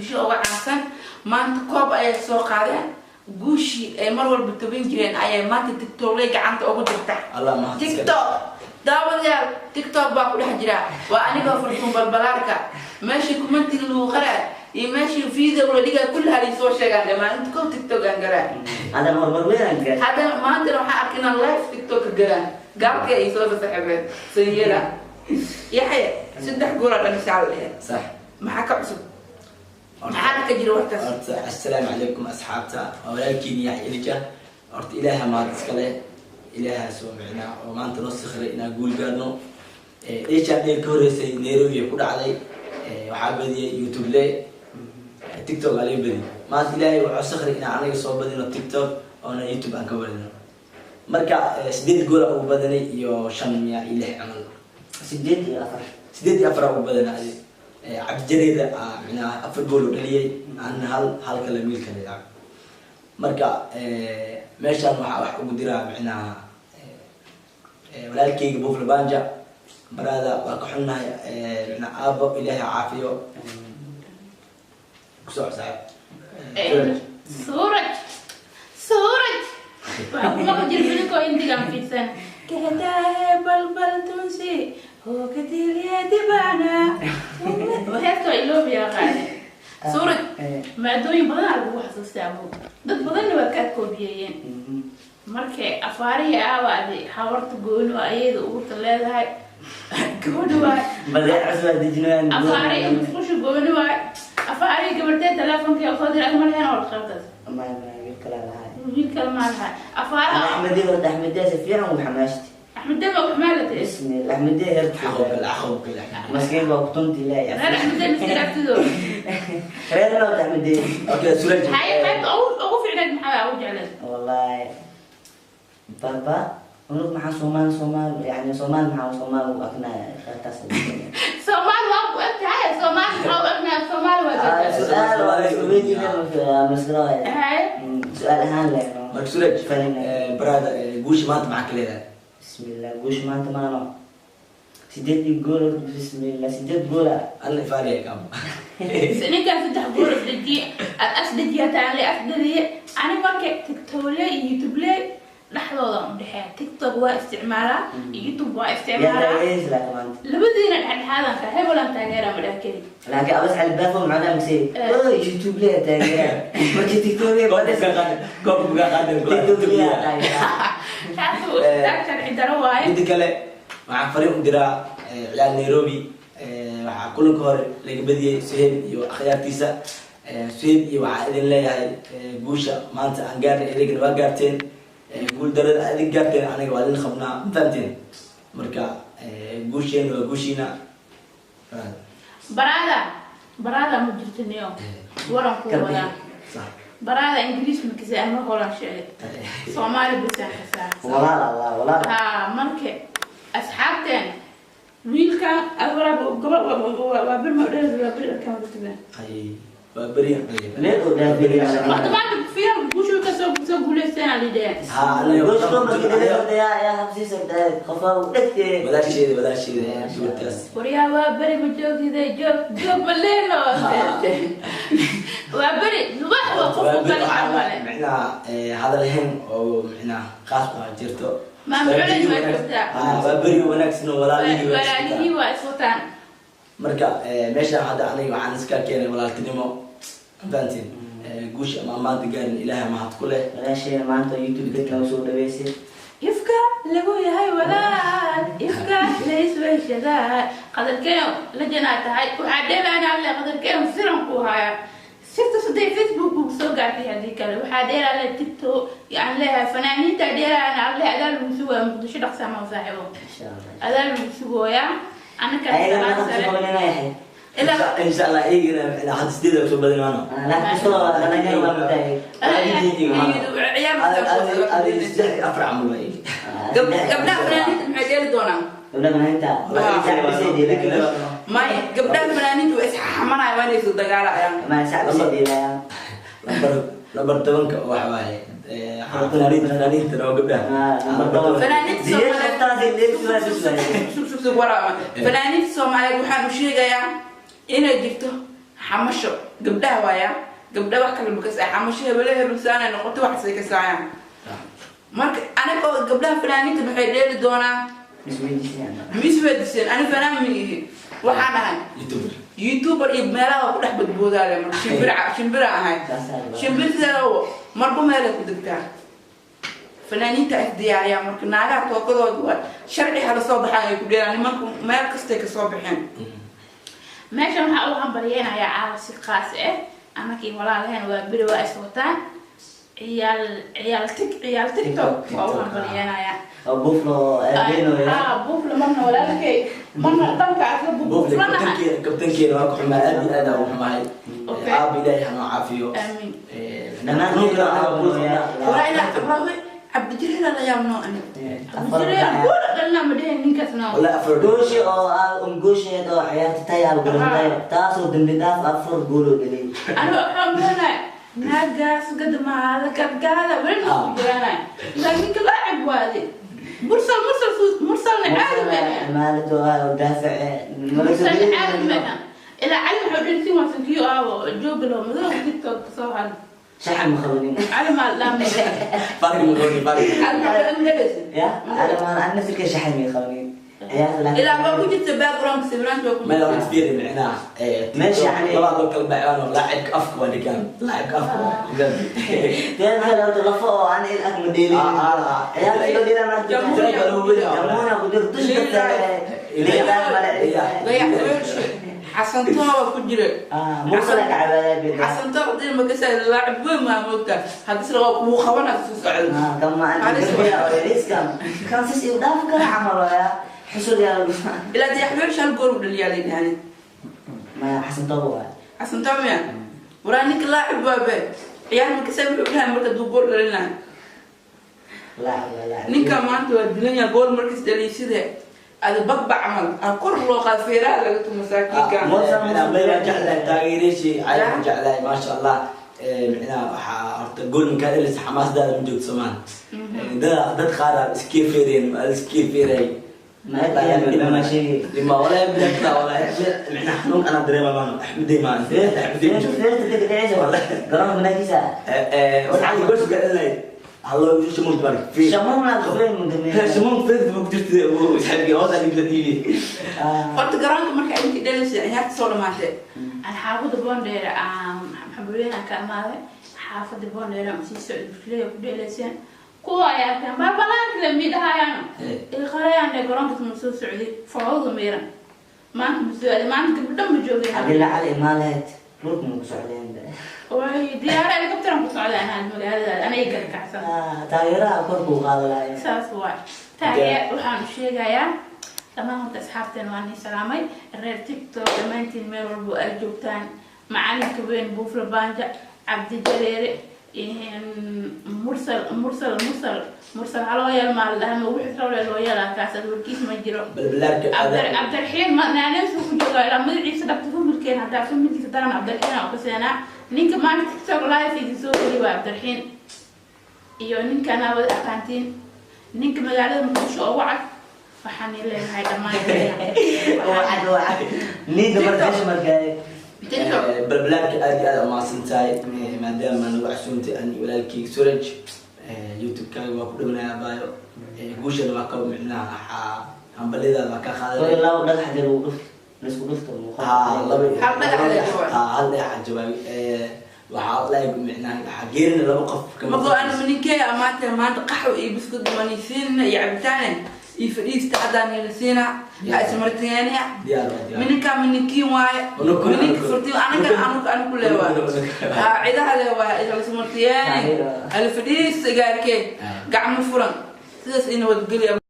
Muqdisho uga caansan. Maanta koob ayay soo qaadeen. Guushii ay mar walba taban jireen ayay maanta TikTokley gacanta ugu jirta. Allah mahad iska. TikTok, daawadayaal, TikTok baa ku dhex jira. Waa anigoo Fartuun Balbalaarka. Meeshii commentiga lagu qaraa iyo meeshii video la dhigaa kulli halay soo sheegaan dhammaan inta kow TikTok aan garaa. Haddana horumar weyn aan gaar. Haddana maantana waxaan arkay inaan live TikTok ka galaan. Gaalkii ay soo sasaxibeen sanyada. Yaxya, saddex goola dhalishaa la dhehe. Sax. Maxaa ka cusub? Maxaa ka jira warkaas? Horta assalaamu calaykum asxaabta, waa walaalkiin Yaxya Ilja. Horta Ilaaha mahad iska leh, Ilaahaas oo micnaa oo maanta noo sakhiray inaan guul gaarno. Dheeshaan dheel ka horreysay Nairobi ay ku dhacday. Waxaa badiyay YouTube le, TikTok aa laga badiyay. Maanta Ilaahay wuxuu sakhiray inaan anaga soo badino TikTok oona YouTube aan ka badino. Marka sideed gool aa ugu badanay iyo shan miya iyo lix camal. 8 iyo 4. 8 iyo 4 aa ugu badanay. Cabdijareeda aa micnaha afar gool oo dhaliyay, aan hal hal kale wiil kale lacab. Marka meeshaan waxaa wax ugu diraa micnaha walaalkeyga Buufla Banja. Baraada, waa ka xunnahay. Micnaha aabo Ilaahay caafiyo. Kusoo saaxiib. Suuraj, Suuraj, waxaa ku maqli jira filimkoo Hindigaan fiirsan, "Kehtaa hai bal bal tumse ho ke dil ye dibaana." Heesta waa iloobiyaa qaade. Suuraj. Maadooyin badanaa lagu xasuustaa abu, dad badanna waa kaa koobiyeeyeen. Markay afaarihii aawaadi hawarta gooni waa ayada uurta leedahay, gooni waay. Badeec cusub aa dejinayaan. Afaarihii musqusha gooni waay, afaarihii gabartee teleefonkii usoo diray ma leheen oo qaybtaas. Maya, maya, wiil kale lahay. Wiil kale maa lahay afaaraha. Axmedee horta, Axmedee si fiican u xamaashti. Axmedee ma kuxmaalatay? Bismillah, Axmedee Axob hertu. Axob. Maskiin baa kutunti Ilaahay. Reer Axmedee miskiin agtidooda. Reer horta Axmedee. Okay, Suraj. Haye, qaybta ugu fiicneed maxaa ugu jecleed? Wallahi baba unug maxaa Soomaali, Soomaali yani Soomaali maxaa Soomaali u aknaya qaybtaas. Soomaali waa ku eg tahay, Soomaali maxaa u egnahay, Soomaali waa jirtaa. Su'aal waa isku weydiinay masro. Haye. Su'aal ahaan leh. Marka Suraj, Falina. Baraada, guusha maanta maxaa ka leedahay? Bismillah, guush maanta maano sideed iyo gool horta, bismillah, sideed gool ah. Alla ifaaliya kaamo. Ninkaan saddex gool isdejiye ad asdejiya taanle asdadiye. Ani marka TikTokle iyo YouTuble dhexdooda u dhexeeya. TikTok waa isticmaalaa, YouTube waa yaa isticmaalaa. Taageeraysa laakiin maanta. Labadiina dhexdhexaadan ka hebelan taageera ma dheh keli. Laakiin Abas Cali Baafo macnaha mise oh YouTube le taageera markii TikTok le Koobka qaad, koobka qaad. TikTok le taageera. Taas taag sharci daro waaye. Midda kale waxaan fariin u diraa ciyaal Nairobi. Waxaa kulanka hore laga badiyey Suheyb iyo akhyaartiisa. Suheyb iyo waxaa idin leeyahay, guusha maanta aan gaarnay idinkana waa gaarteen. Guul darada aad idin gaarteen aniga waa idin qabnaa, ma fahamteen? Marka guusheena waa guushiina. Baraada, baraada, ma jirto niyo waran ku wadaa. Sax. Baraada, Ingiriis makise ama holan sheegay, Soomaali bisaan kasaa. Walaal Allah, walaal. Haa, marka asxaabteen wiilkan waraab gobol waa bir ma dheer waa bir kan wadataa. Ay, waa beri. Meel oo dhaafay. Horta maanta fiiran guushu ka soo guuleysteen alideen. Ha, anaga. Guush markii dhaafay yaa yaa habsiisa qofa u dhagtay. Walaasheeda, walaasheeda gabartaas. Waryaa, waa beri ma joogide, joog joog ma leeno, waa beri wax waa qof u kale male. Micnaha hadal ahayn oo micnaha qaas baa jirto. Maam culays waa jirtaa. Waa beri wanaagsan oo walaalihii waa walaalihii waa iswataan. Marka meeshaan hadda aniga waxaan iska keenay walaaltinimo, fahanteen? Guusha ama maanta gaarin Ilaahay mahad ku leh. Walaasheena maanta YouTube dadka soo dhaweysay. Ifka lagu yahay walaal, ifka laysweyshadaa. Qadarkeen la janaa tahay, waxaa dheelaanaa le qadarkeen siran ku hayaa sirta saday Facebook uu soo gaartay. Haddii kale waxaa dheelaa le TikTok yaan leeyahay fanaaniinta dheelaana alle adaa lagu sugaya Muqdisho dhaqsaama saaxiibo. Insha Allah. Adaa lagu sugooyaa annaka. Ayagana Salaad naqabsi sare qabaninayahay. Ilaa Insha Allah iyagana micnaha hadda sideed soo badin maano. Laakiin soo anaga waa mutahay. Adi saddex iyo afar camal waa. Gabdhaha fanaaniinta maxay dheeli doonaan? Gabdhaha fanaaniinta sacbisay dheelayaan. Maya, gabdhaha fanaaniinta way isxamanayaan, waa inay isu dagaalayaan. Ma sacbisay dheelayaan. Lambar 10-ka waxa waaye fanaaniinta oo gabdhaha. Lambar 10. Fanaaniinta Soomaaliyeed, sug sug sug, waraama. Fanaaniinta Soomaaliyeed waxaan u sheegayaa inay jirto Xamasho gabdhaha waaya, gabdha wax kale makas xamasho, hebele hebelsaana noqoto, waxasay ka saayaan. Marka anagoo gabdhaha fanaaniinta maxay dheeli doonaa? Isweydiisayaan. Ma isweydiiseen? Ani fanaan ma ihi, waxaan ahay YouTuber. YouTuber iyo meelaha ku dhex badboodaale. Marka shimbir shimbira ahay. Shimbir sideeda marba meelay ku degtaa. Fanaaniinta is diyaariyaa. Marka naagaha tookadooda waa sharci, hala soo baxaan ay ku dheelaan. Nimanku meel kastay kasoo baxeen. Meeshan waxaa ugu hambalyeynayaa caawa si qaas ah anakii walaalaheen waa beri waa is wataan ciyaal ciyaal tik ciyaal TikTok waa u hambalyeynayaa. Oo Buuflo beenooya. Ah, Buufla marna walaalkay, marna dhanka asla Buufle. buuflanaha. Kabtankeena, kabtankeena waa ku xumaa, aad iyo aad aan u xumahay. Okay. Aaba Ilaahay hanoo caafiyo. Amiin. Dhammaantiin Walaa ilaa Abrawe Cabdijireela la yaabnoo ani. Jireen kuwa dhalna ma dhehen ninkaasna. Wallahi afar Gooshi oo ah goosheed oo ciyaarta tayaal galantayo, taasoo dambi dhaaf 4 gool oo dhaliyay. Aniga waxaan maleynaya naagaas gadmaada gadgaada weli ma ku jiraanay, laakiin ninka laacib waade Mursal, Mursal, Mursalna caadi maaha. Maalid oo ah oo daafac. Mursalna caadi maaha. Ilaa Cali wuxuu dhinsin waasan kiyo ah oo jooga loo madow TikTok kasoo hal. Shaxan ma qabanin. Cali maa laamay. Farqi ma gooni farqi. Ya ana ma ana naftirka shaxan ma qabanin ciyaarta, laakiin Ilaa waa ku jirta background sawiraanta waa ku meel horta jirta. Fiiri micnaha Meesha yani- labaa loo kala baxaan oo laacibka afka waa dhigaan, laacibka afka waa dhigaan. Teeda kale horta lafo oo aan il ag ma dheelin. Ciyaarta loo dheelaa maanta. Jamhuuriya ku jiro dusha dadka leedahay male. Dayax weelshe Xasan Tooba ku jira. Ah, Mursal ka cabaaya bida. Xasan Tooba dii makasa laacib weyn maa moogtaa, haddii sila waa kugu qabanaa soo socda. Ah, kama aan garbiya oo yariiska kan sis iu dhaaf kara camal waya xusul yaa lagu. Ilaa dayax weelshe hal gool u dhaliyaa layidhahani. Ma Xasan Tooba waay. Xasan Tooba miya? Waraa ninka laacib waabe ciyaar makasa wuxuu dhahay marka duu gool dhalinayo. Laacib waa laacib. Ninka maanta waa dilan yahay, gool markiis dhaliyay sida ada bagba camal aa kor loo qaad, feeraha laga tumo masaakiinka. Micnaha meel waan jeclahay taageerayaashii cali waan jeclahay, maasha Allah. Micnaha waxaa horta gool markaa dhalisa xamaasadaada ma joogto Soomaan. Dad qaar aa iskii feereen, waa iskii feeray. Ma arkaya, ma sheegi. Lima walaa bilaa walaa micnaha xanuun anaa dareema maan Axmedey maan Axmedey ma joogto. Feerta deg dhacaysa garoonka banaankiisa. Waxaa gool ka dhalinay hallo shamuun bari. Shamuun aad feer mudane. Shamuun feer ma ku jirtay oo saxibkii hoos aan ibla dhiibi. Horta garoonka marka intii dhalisay ciyaarta soo dhamaatay. Aan xaafada Boondheere aan Xabuuleyna ka imaaday, xaafada Boondheere aan sii socday, bushleeya ku dheeleyseen kuwa ay arkeen baabalaanka la midhahayaan ilqarayaan dhe garoonkas ma soo socday foodada miiran maanta ma soo aaday, maanta gabdho ma joogay. Haddii la cali imaan lahayd dhulka ma ku socdeen. Way diyaara helicopteran ku socda anaa magaaladaada anay garkacsan. Ah, taageeraha korkuu qaado lahayd. Saas waay. Taageer waxaan u sheegayaa dhammaan horta asxaabteen waan ii salaamay, reer TikTok dhammaantiin meel walbo aad joogtaan, macalinka weyn Buufla Baanja, Cabdi Jareere, Mursal, Mursal, Mursal, Mursal haloo yeel maa la dhahaa ma wixii rawle loo yeelaa kaas ad warkiis ma jiro. Balbalaarka. Cabdiraxiin ma naaneysu ku joogaa ilaa magaciisa dhabta familkeen haddaa familkiisa daran Cabdiraxiin aan kaseenaa. Ninka maanta TikTok live idin soo geli waa Cabdiraxiin iyo ninkan aa wada aqaantiin, ninka magaalada Muqdisho ugu cad. Waxaan ii leenahay dhammaan Wacad wacad niida marka meesha markaa. TikTok. Balbalaarka aad iyo aad umahadsan tahay maadaama nagu casuumtay ani walaalkii Suraj. YouTube-kaaga waa ku dhawanaya abaayo, guushana waa ka micnaha waxaa hambalidaada waa ka Koo qaadanay. labo dhagax dee lagu dhufto laisku dhufto. Ha laba. Hal dhagax la jawaab. Ha, hal dhagax jawaab. Waxaa la micnaha waxaa geerina laba qof kama. Mago ana maninkee amaanta maanta qaxwo iyo buskud manisiina iyo cabitaane iyo fadhiista haddaan nilasiina ha ismartiyeeniya. Diyaar waa diyaar. Mininkaa mininkiin waaye. Unuku- Mininka furti anaga anuku anuku leewaaye. Unuku- Ha cidaha leewaaye ismartiyeeni ala fadhiista gaarkee gacmo furan sidaas ina wadgeliya.